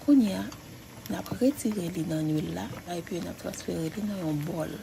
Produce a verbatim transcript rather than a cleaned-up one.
Kounye a, n ap retire li nan lwil la, epi n ap transfere li nan yon bòl.